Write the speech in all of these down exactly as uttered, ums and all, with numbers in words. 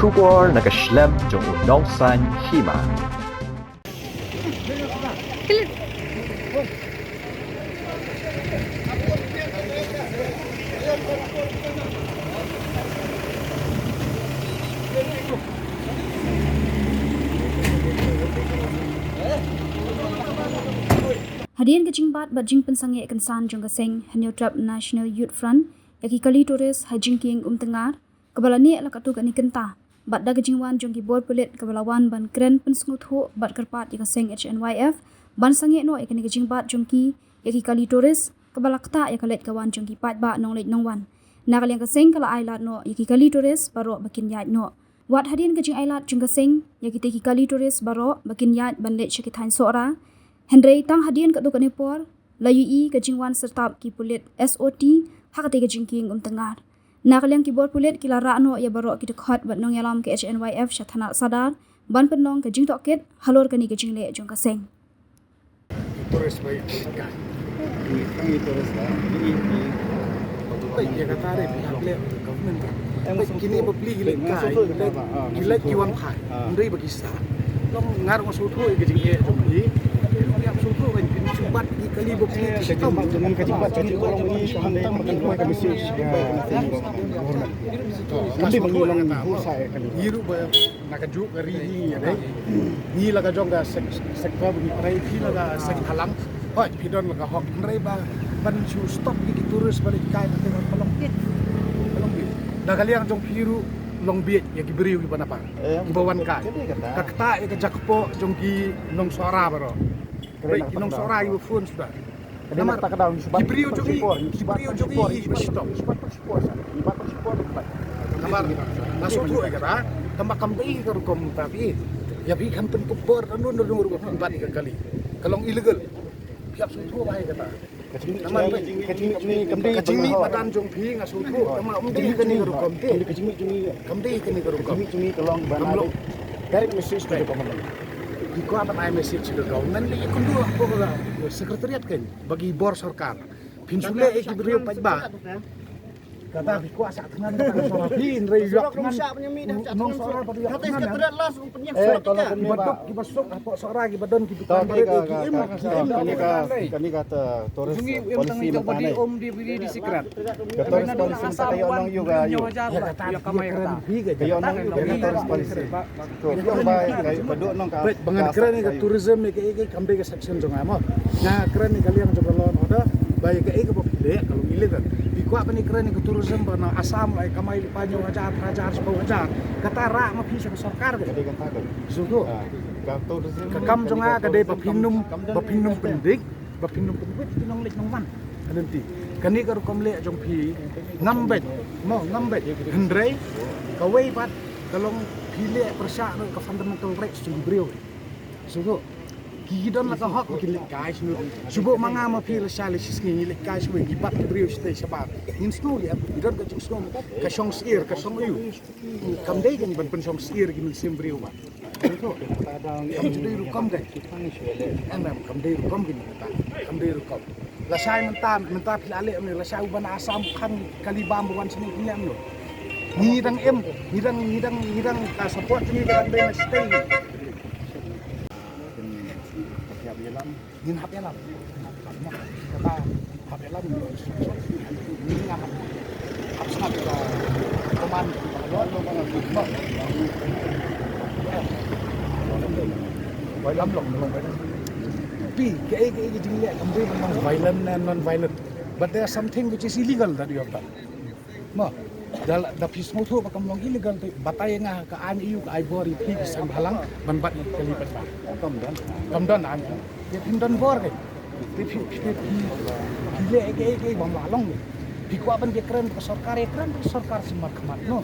Khubor na ka shlem jong u nongsaiñ hima. Hadien ka jingbat bad jingpynsangeh kynsan jong ka seng Hynñiewtrep National Youth Front ïa ki kali tourist ha Jingkieng Umtyngngar, kaba la neh la katto katne kynta, bad da ka jingwan jong ki bor pulit kaba la wan ban kren pynsngewthuh bad kyrpad ïa ka seng H N Y F ban sangeh noh ïa kane ka jingbat jong ki ïa ki kali tourist, kaba la ktah ïa ka leit ka wan jong ki paidbah nongleit nongwan. Na ka liang ka seng ka la ailad noh ïa ki kali tourist baroh ba kin ïaid noh. Wat hadien ka jingailad jong ka seng ïa kitei ki kali tourist baroh ba kin ïaid ban leit sha ki thaiñ Sohra, hynrei tang hadien katto katne por la ïohi ka jingwan syrtap ki pulit S O T ha katei ka Jingkieng Umtyngngar. Na ka liang ki bor pulit ki la rah noh ïa baroh ki dkhot bad nongïalam ka H N Y F sha thana Sadar ban pynlong ka jingtohkit halor kane ka jingleh jong ka seng. Tourist ba ïa ka. Ni tang ni tourist ba. Ni ni. Bai ïa kata re phi hap leh government. Bai kine ba pli ki leit kai, ki leit ki wan phai. Hynrei ba ki sah. Long ngar nga sngewthuh ïa ka jingeh jong phi. Phi hap sngewthuh ban phi sumbat ki kali ba pli ki sah. Ka jingbat jong ki long ni sha hangtang ba ki hoi ka message ïa government. Namdi ba ngi long buh sa ïa kali. Ngi ruh ba na kajuh ka ri hi ïa dei. Ngi la ka jong ka sek, sector ba ngi trei, phi la ka seng bhalang. Hooid, phi don la ka hok. Hynrei ba ban shu stop ki, ki tourist ba leit kai ka teng ka long bieit. Ka long bieit. Na ka liang jong phi ruh long bieit ïa ki briew kiba na pang. Kiba wan kai. Ka ktah ïa ka jakpoh jong ki nong Sohra baroh. Ki nong Sohra kiba phone suda. Namar ki briew jong ngi, ki briew jong ngi hi ba shitom. Namar nga sngewthuh ïa kata, tangba kam dei ka rukom ta phi. Ïa phi khlem pynkup bor da nun da nun rukom pynbat ïa ka kali. Ka long illegal. Phi hap sngewthuh bha ïa kata. Namar ka jingmih jong ngi, ka jingmih madan jong phi nga sngewthuh, tangba um dei kane ka rukom te. Kam dei kane ka rukom. Ka jingmih jong ngi ka long ban ai direct message to the government. Phi kwah ban ai message to the government, leit ïakynduh hapoh ka secretariat kein. Ba ki bor sorkar. Phin shu leh ïa ki briew paidbah. Kata phi kwah sah thngan ka nong Sohra phi, hynrei ïoh thngan nong Sohra ba ïoh thngan. Eh, kalau kiba duk, kiba suk hapoh Sohra, kiba don ki dukan, ki im, ki im. Kane ka, kane ka tourist policy mynta ne. Ka tourist policy mynta ka ïoh nong ïoh ka ïoh. Ïa kata ka ïoh nong ïoh ka tourist policy. Ba ngan kren ïa ka tourism ïa kaei kaei kam dei ka section jong nga mo. Nga kren ïa ka liang jong ka law and order ba ïa kaei kaba phi leh ka long illegal. Phi kwah ban ïa kren ïa ka tourism ba na Assam la kamai lypa hynñiew hajar, hajar, shiphew hajar. Kata rah ma phi sha ka sorkar ka. Ka kam jong nga ka dei ba phin ym, ba phin ym pyndik, ba phin ym pynwit ki nongleit nongwan. Ka lynti kane ka rukom leh jong phi ngam beit mo, ngam beit. Hynrei kawei pat ka long phi leh pyrshah ruh ka fundamental rights jong ki briew. Sngewthuh. Ki don la ka hok ba kin leit kai sngewthuh. Shu buh ma nga ma phi lashai lashisngi ngi leit kai sngewthuh, ngi bat ki briew shatei shabar. Ngin sngew ïa, ngi don ka jingsngew ka shong syier, ka shong aïu. Kam dei kan ban pynshong syier ki mynsiem briew ba. Sngewthuh. Kam dei rukom kan. Em, em, kam dei rukom kan. Kam dei rukom. Lashai mynta, mynta phi la leh mynne, lashai uba na Assam u khang kali bam ba wan shane phi leh mynne. Ngi dang em, ngi dang, ngi dang, ngi dang ka support ngi ka dang dei na shatei. Ngin hap ïalam. Kata hap ïalam. Ngin hap, hap sngap ka command. Bai lam long, long bai lam. Phi, kaei kaei ka jingleh kam dei ban long violent ne non violent. But there is something which is illegal that you have done. Mo, da, da phi sngewthuh ba kam long illegal te batai nga ka aiñ aïu ka ai bor ïa phi ki seng bhalang ban bat ïa ki kali paidbah. Kam don. Kam don aiñ. Ïa phin don bor ke. Te phi, phi, phi, phi leh kaei kaei bym lah long. Phi kwah ban ïakren bad ka sorkar, ïakren bad ka sorkar sha markhmat no.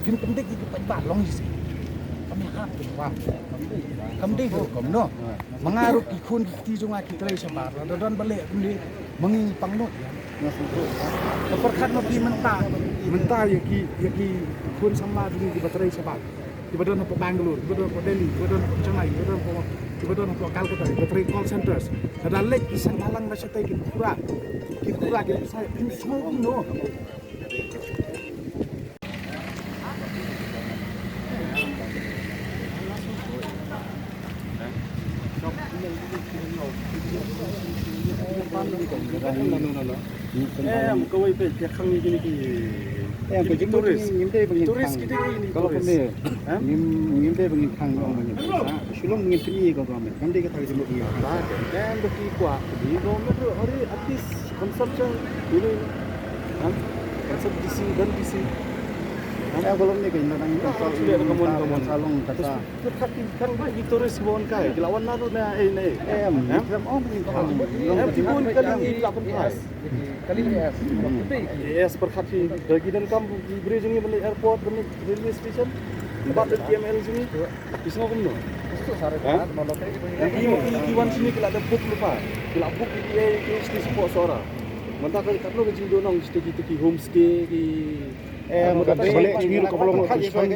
Phin pyndik ïa ki paidbah long ïa shi. Kam ïahap te kwah. Kam dei ka rukom no. Ma nga ruh ki khun ki kti jong nga ki trei shabar. Lada don ba leh kumne ma ngi pang lut ïa. Ka pyrkhat ma phi mynta, mynta ïa ki, ïa ki khun samla jong ngi kiba trei shabar. Kiba don hapoh Bangalore, kiba don hapoh Delhi, kiba don hapoh Chennai, kiba don hapoh, kiba don hapoh Calcutta, kiba trei call centers. Lada leit ki seng bhalang na shatei kin khura. Kin khura kin sa kin sngewthuh no. Hap, Em, kawei peit, peit khang ïa kine ki, em, kine ki tourist. Ngim dei ba ngin khang. Tourist ki dei ki tourist. Em? Ngim, ngim dei ba ngin khang ong ba ngin khang. Shu long ngin pyni ka government. Kam dei kata ka jingmut ngin khang. Em, ba ki kwah ki government ruh, at least consumption, you know, em? Consumption, D C, dan D C. Em, ba long ne ka ina dang consult, ka mon, ka mon. Salong kata. Pyrkhat ki khang ba ki tourist ki wan kai, ki la wan naduh na ei na ei. Em, em? Ki la ong ba ngin khang. Em, ki bun kali ngi la pynphai. Kali A S. A S pyrkhat ki, da ki donkam ki briew jong ngi ban leit airport, ban leit railway station. Bad da ki M L jong ngi. Ki sngew kumno? Em? Em, ki, ki, ki wan shane ki la da book lypa. Ki la book ki, ki, ki station port Sohra. Mynta ka, katno ka jingdonkam station ki, ki homestay ki Em, ka bale, jingïaroh ka long ka long.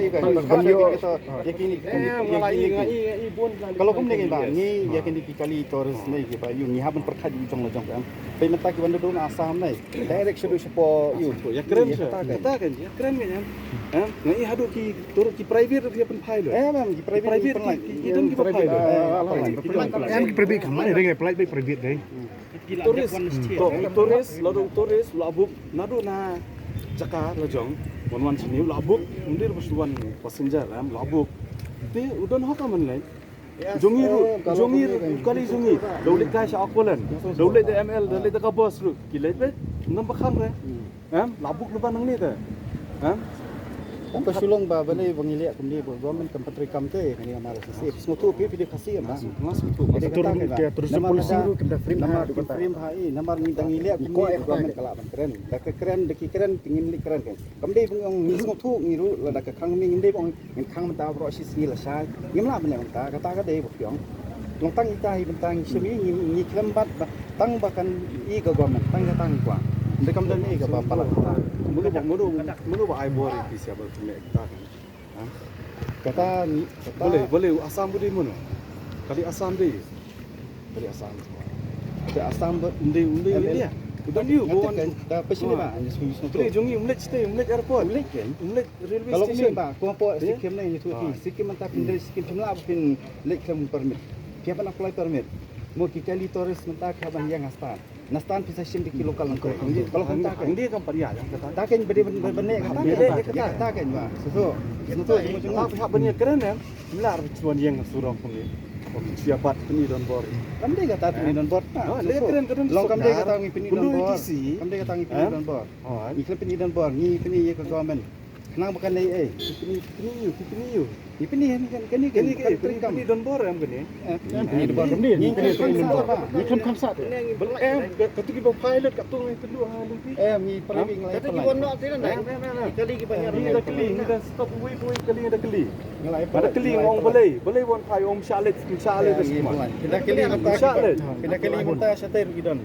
Em, nga la i, nga i, nga i bun ka long kumne ba ngi ïa kine ki kali tourist ne ki ba ïoh ngi hap ban pyrkhat ïa jong la jong em. Peit mynta ki wan da don Assam ne. Direct shaduh shapoh ïoh. Ïa kren sha. Kata kan, ïa kren kan em. Em, nga i haduh ki tourist ki private ki pynphai lo. Em, em, ki private ki pynphai. Ki don ki pynphai lo. Em, ki private kan, mana ring private dei. Tourist, to, tourist, la dong tourist, la book, naduh na jaka la jong, wan wan shane, la book, ym dei ba shu wan passenger, em, la book. Te, u don hok man leh. Jong ngi ruh, jong ngi ruh, kali jong ngi, da u leit kai sha Aqualand, da u leit da M L, da u leit da ka bus ruh, ki leit beit, ym don ba khang re. Em, la book lypa nangne te. Em? Em, ka shu long ba, ba ne, ba ngi leh kumne, ba government kam pyntrei kam te, kane amar S S A. Sngewthuh phi, phi dei Khasi em, ba? Nga sngewthuh, nga sngewthuh. Namar tourism policy ruh kim da frame, namar kim frame ha, eh, namar ngi dang ngi leh kumne, government ka lah ban kren. Da ka kren, da ki kren, ki ngin leh kren kan. Kam dei ba ngi ong ngi sngewthuh, ngi ruh, lada ka khang ngi ngim dei ba ong Ngin khang mynta baroh shi sngi lashai. Ngim lah ban leh mynta, kata ka dei ba phi ong. Long tang ita hi mynta ngi shim hi, ngi, ngi khlem bat ba tang ba kan i ka government, tang kata ngi kwah. Ynda kam don i kaba palat mynta. Mano ba, mano, mano ba ai bor ïa phi sha ba phi leh kata kan. Ha? Kata ngi, kata. Balei, balei u Assam u dei mano? Kali Assam dei. Kali Assam. Kali Assam ba. Ym dei, ym dei India. U don ïa u ba wan. Ka pesi ba, hanya sui sui. Balei jong ngi um leit shatei, um leit airport. Um leit kan. Um leit Railway station. Kalau kami ba, ko hapoh Sikkim ne, ïathuh phi. Sikkim mynta phin leit Sikkim, phim lah ba phin leit khlem permit. Phi hap ban apply permit. Mo ki kali tourist mynta ki hap ban ïeng ha stand. Na stand phi sa shim da ki local nongkrong. Kalau kumta kan. Ngi kam pat ïa kata. Ta kan bede bene kata. Bede kata kan ba. Susu. Susu. Phi hap ban ïa kren em. Ym lah ba shu wan ïeng ha surok kumne. Ko phi shu ïa bat pyni donbor. Kam dei kata pyni donbor. Long kam dei kata ngi pyni donbor. Kam dei kata ngi pyni donbor. Ngi khlem pyni donbor, ngi pyni ïa ka government. Khnang ba kan leh ei. Pyni, pyni ïa u, pyni ïa u. Ngi pyni ïa kane, kane, kane, kane, pyni donbor em kane. Eh, pyni donbor. Ngi pyni donbor. Ngi khlem kham sah. Ngi khlem kham sah. Em, katu kiba pilot, katu ngi pynduh ha lynti. Em, ngi pynduh ngi lai pynduh. Kali kiba ïa. Ngi da kylli, ngi da stop wei wei kali ngi da kylli. Ngi lai pynduh. Ngi da kylli ngong balei, balei wan phai ong shah leit, shah leit da shah leit. Ngi da kylli mynta shatai ruh ki don.